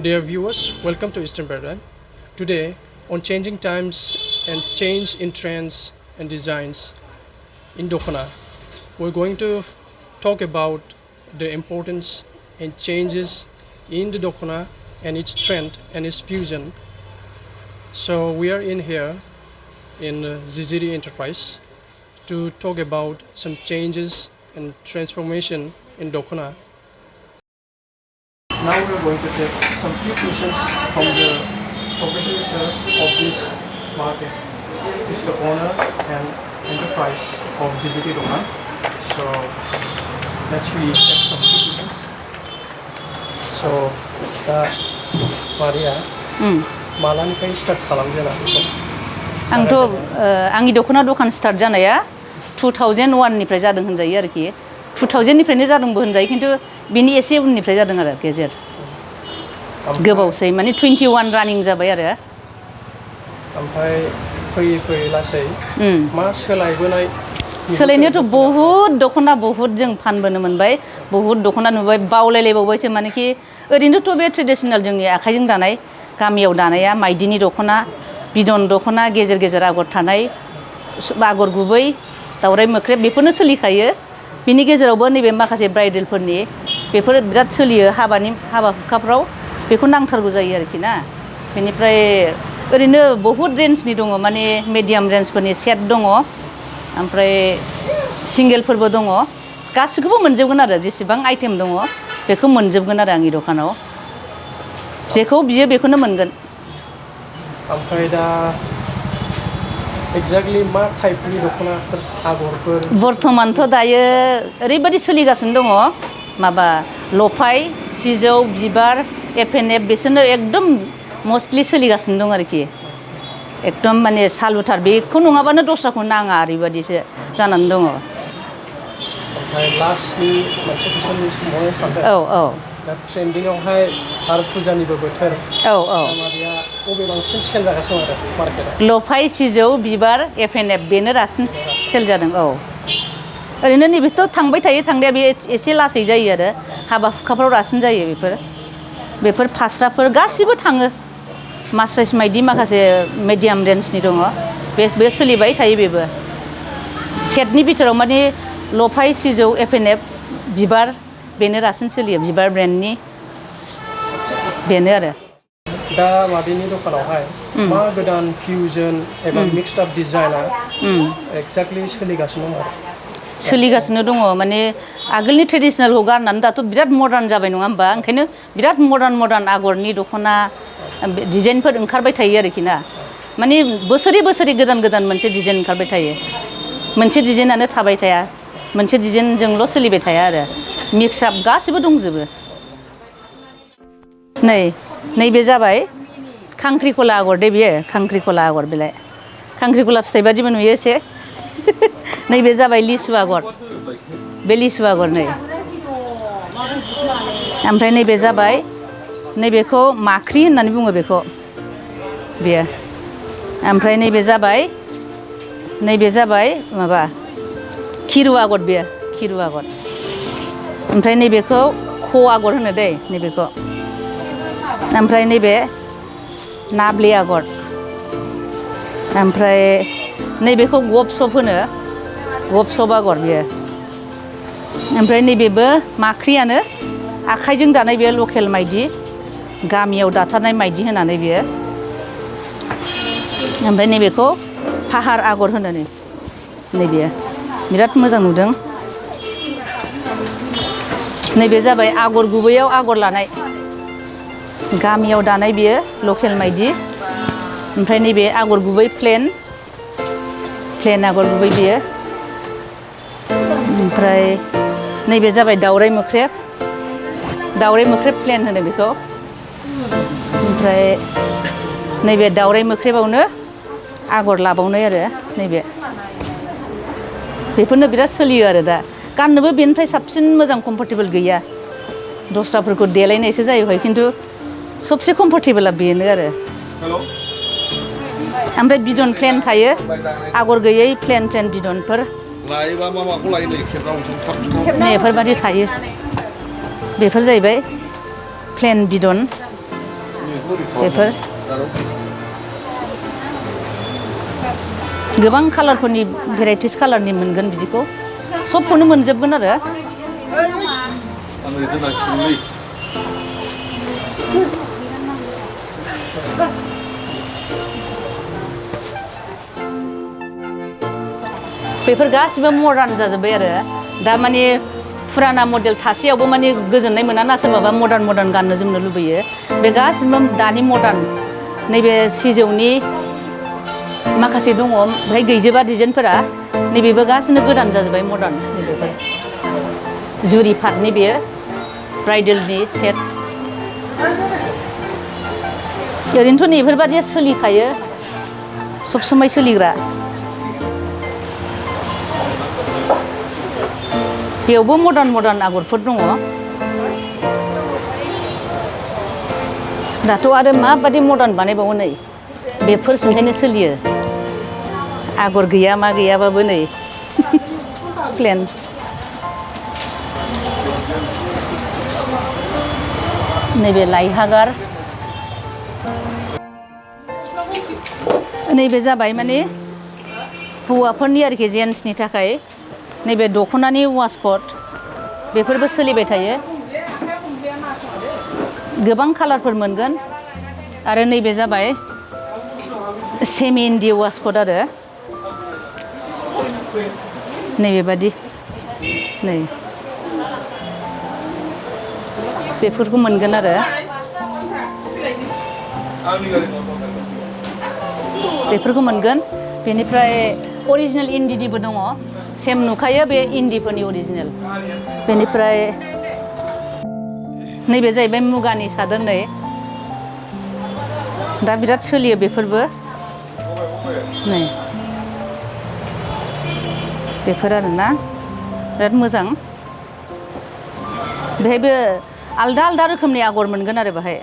Dear viewers, welcome to Eastern Paradigm. Today, on changing times and change in trends and designs in Dokhona, we're going to talk about the importance and changes in the Dokhona and its trend and its fusion. So we are in here in Ziziri Enterprise to talk about some changes and transformation in Dokhona. Now we are going to take some few questions from the proprietor of this market, Mr. Owner and enterprise of Ziziri Dokhona. So let's take some few questions. So Maria, मालानिफ्राय start खालामजेना बेखौ? आंनि दख'ना दखान start जानाया 2001 निफ्राय जादों होनजायो आरोखि 2000 निफ्रायनो जादोंबो होनजायो खिन्थु बिनि एसे उननिफ्राय जादों आरो गेजेर गोबावसै माने 21 रानिं जाबाय आरो ओमफ्राय फैयै फैयै लासै मा सोलायनायाथ' बहुत दख'ना बहुत जों फानबोनो मोनबाय बहुत दख'ना नुबाय बावलायलायबावबायसो मानेखि ओरैनोथ' बे ट्रेडिशनेल जोंनि आखाइजों दानाय गामियाव दानाया माइदिनि दख'ना बिदन दख'ना गेजेर गेजेर आगर थानाय आगर गुबै दावराय मोख्रेब बेफोरनो सोलिखायो बिनि गेजेरावबो नैबे माखासे ब्राइडेलफोरनि बेफोर बिराद सोलियो हाबा हुखाफ्राव बेखौ नांथारगौ जायो आरोखि ना बेनिफ्राय ओरैनो बहुत रेन्जनि दङ माने मिडियाम रेन्जफोरनि सेट दङ ओमफ्राय सिंगेलफोरबो दङ गासिखौबो मोनजोबगोन आरो जेसेबां आइटेम दङ बेखौ मोनजोबगोन आरो आंनि दखानाव जेखौ बियो बेखौनो मोनगोन ओमफ्राय दा एक्जेक्टलि मा टाइपनि दख'नाफोर आगरफोर बर्तमानथ' दायो ओरैबायदि सोलिगासिनो दङ माबा लफाय सिजौ बिबार एफ बिसोरनो एकदम मस्टलि सोलिगासिनो दं आरोखि एकदम माने सालुथार बेखौ नङाबानो दस्राखौ नाङा ओरैबायदिसो जानानै दङ ओमफ्राय लास्टनि मोनसे कुइसननि सोंबावनो सानदों औ दा ट्रेन्डिंआवहाय आरो फुजानिबो बोथोर माबाया बबे बांसिन सेल जागासिनो दं आरो मार्केटआव लफाय सिजौ बिबार एफ बेनो रासिन सेल जादों औ ओरैनो नैबेथ' थांबाय थायो थांनाया बे एसे लासै जायो आरो हाबा हुखाफ्राव रासिन जायो बेफोर फास्राफोर गासिबो थाङो मास्राइस माइदि माखासे मिडियाम रेन्जनि दङ बे सोलिबाय थायो बेबो सेटनि बिथोराव माने लफाय सिजौ एफ बिबार बेनो रासिन सोलियो बिबार ब्रेन्डनि बेनो आरो दा मादैनि दखानावहाय मा गोदान फिउजन एबा मिक्सड आप डिजाइना एक्जेक्टलि सोलिगासिनो दं आरो सोलिगासिनो दङ माने आगोलनि ट्रेडिशनेलखौ गारनानै दाथ' बिराद मडार्न जाबाय नङा होमबा ओंखायनो बिराद मडार्न आगरनि दख'ना डिजाइनफोर ओंखारबाय थायो आरोखि ना माने बोसोरै गोदान मोनसे डिजाइन ओंखारबाय थायो मोनसे डिजाइनानो थाबाय थाया मोनसे डिजाइनजोंल' सोलिबाय थाया आरो मिक्स आप गासिबो दंजोबो नैबे जाबाय खांख्रिखला आगर दे बियो खांख्रिखला आगर बेलाय खांख्रिखला फिथाइ बादिबो नुयो एसे नैबे जाबाय लिसु आगर बे लिसु आगर नै ओमफ्राय नैबे जाबाय नैबेखौ माख्रि होननानै बुङो बेखौ बेयो ओमफ्राय नैबे जाबाय माबा खिरु आगर बेयो खिरु आगर ओमफ्राय नैबेखौ ख आगर होनो दै नैबेखौ ओमफ्राय नैबे नाब्ले आगर ओमफ्राय नैबेखौ गप सप आगर बियो ओमफ्राय नैबेबो माख्रियानो आखाइजों दानाय बेयो लकेल माइदि गामियाव दाथारनाय माइदि होनानै बियो ओमफ्राय नैबेखौ फाहार आगर होनो नैबेयो बिराद मोजां नुदों नैबे जाबाय आगर गुबैयाव आगर लानाय गामियाव दानाय बियो लकेल माइदि ओमफ्राय नैबे आगर गुबै प्लेन आगर गुबै बियो ओमफ्राय नैबे जाबाय दावराय मोख्रेब प्लेन होनो बेखौ ओमफ्राय नैबे दावराय मोख्रेबावनो आगर लाबावनाय आरो नैबे बेफोरनो बिराद सोलियो आरो दा गाननोबो बेनिफ्राय साबसिन मोजां कम्फर्टेबल गैया दस्राफोरखौ देलायनायसो जाहैबाय खिन्थु सबसे कम्फर्टेबला बेनो आरो ओमफ्राय बिदन प्लेन थायो आगर गैयै प्लेन बिदनफोर लायोबा माखौ लायो नै खेबनाव बेफोरबादि थायो बेफोर जाहैबाय प्लेन बिदन बेफोर गोबां कालारफोरनि भेराइटिस कालारनि मोनगोन बिदिखौ सबखौनो मोनजोबगोन आरो बेफोर गासिबो मडार्न जाजोब्बाय आरो दा माने फुराना मडेल थासेयावबो माने गोजोननाय मोना ना सोरबाबा मडार्न गाननो जोमनो लुबैयो बे गासिबो दानि मडार्न नैबे सिजौनि माखासे दङ ओमफ्राय गैजोबा डिजाइनफोरा नैबेबो गासिनो गोदान जाजोब्बाय मडार्न नैबेफोर जुरि पाटनि बेयो ब्राइडेलनि सेट ओरैनोथ' नैफोरबादिया सोलिखायो सब समाय सोलिग्रा बेयावबो मडार्न आगरफोर दङ दाथ' आरो माबादि मडार्न बानायबावो नै बेफोर सिन्थायनो सोलियो आगर गैया मा गैयाबाबो नै प्लेन नैबे लाइहागार नैबे जाबाय माने हौवाफोरनि आरोखि जेन्ट्सनि थाखाय नैबे दख'नानि वासकट बेफोरबो सोलिबाय थायो गोबां कालारफोर मोनगोन आरो नैबे जाबाय सेमि इन्दि वासकट आरो नैबेबादि नै बेफोरखौ मोनगोन आरो बेफोरखौ मोनगोन बेनिफ्राय अरिजिनेल इन्दिनिबो दङ सेम नुखायो बे इन्दिफोरनि अरिजिनेल बेनिफ्राय नैबे जाहैबाय मुगानि सादोर नै दा बिराद सोलियो बेफोरबो नै बेफोर आरोना बिराद मोजां बेहायबो आलदा रोखोमनि आगर मोनगोन आरो बेहाय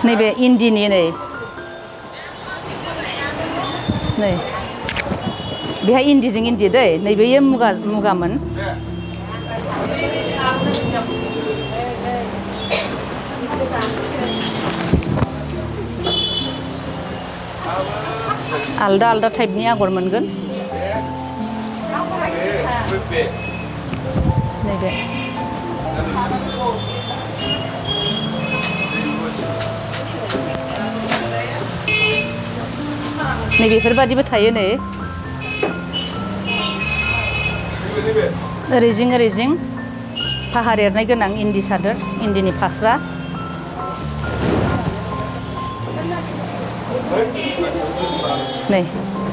नैबे इन्दिनि नै बेहाय इन्दिजों इन्दि दै नैबेयो मुगामोन आलदा टाइपनि आगर मोनगोन नैबे नैबेफोरबादिबो थायो नै ओरैजिं फाहार एरनाय गोनां इन्दि सादोर इन्दिनि फास्रा नै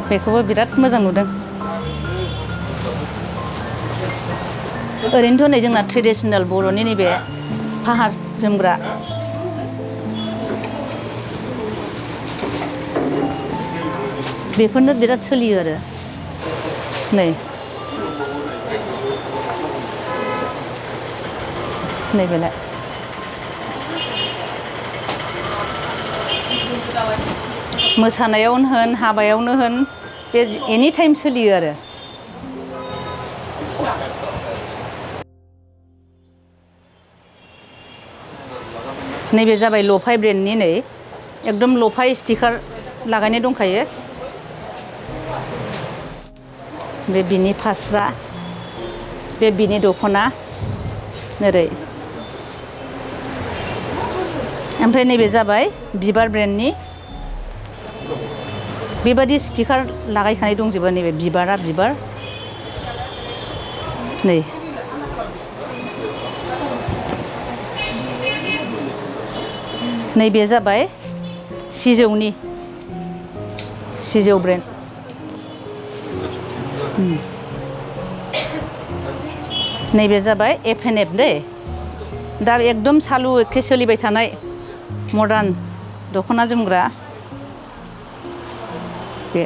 बेखौबो बिराद मोजां नुदों ओरैनोथ' नै जोंना ट्रेडिसनेल बर'नि नैबे फाहार जोमग्रा बेफोरनो बिराद सोलियो आरो नैबेलाय मोसानायावनो होन हाबायावनो होन बे एनि टाइम सोलियो आरो नैबे जाबाय लफाय ब्रेन्डनि नै एकदम लफाय स्टिकार लागायनाय दंखायो बे बिनि फास्रा बे बिनि दख'ना ओरै ओमफ्राय नैबे जाबाय बिबार ब्रेन्डनि बेबादि स्टिकार लागायखानाय दंजोबो नैबे बिबार नै नैबे जाबाय सिजौ ब्रेन्ड नैबे जाबाय F&F दै दा एकदम सालु एखे सोलिबाय थानाय मडार्न दख'ना जोमग्रा बे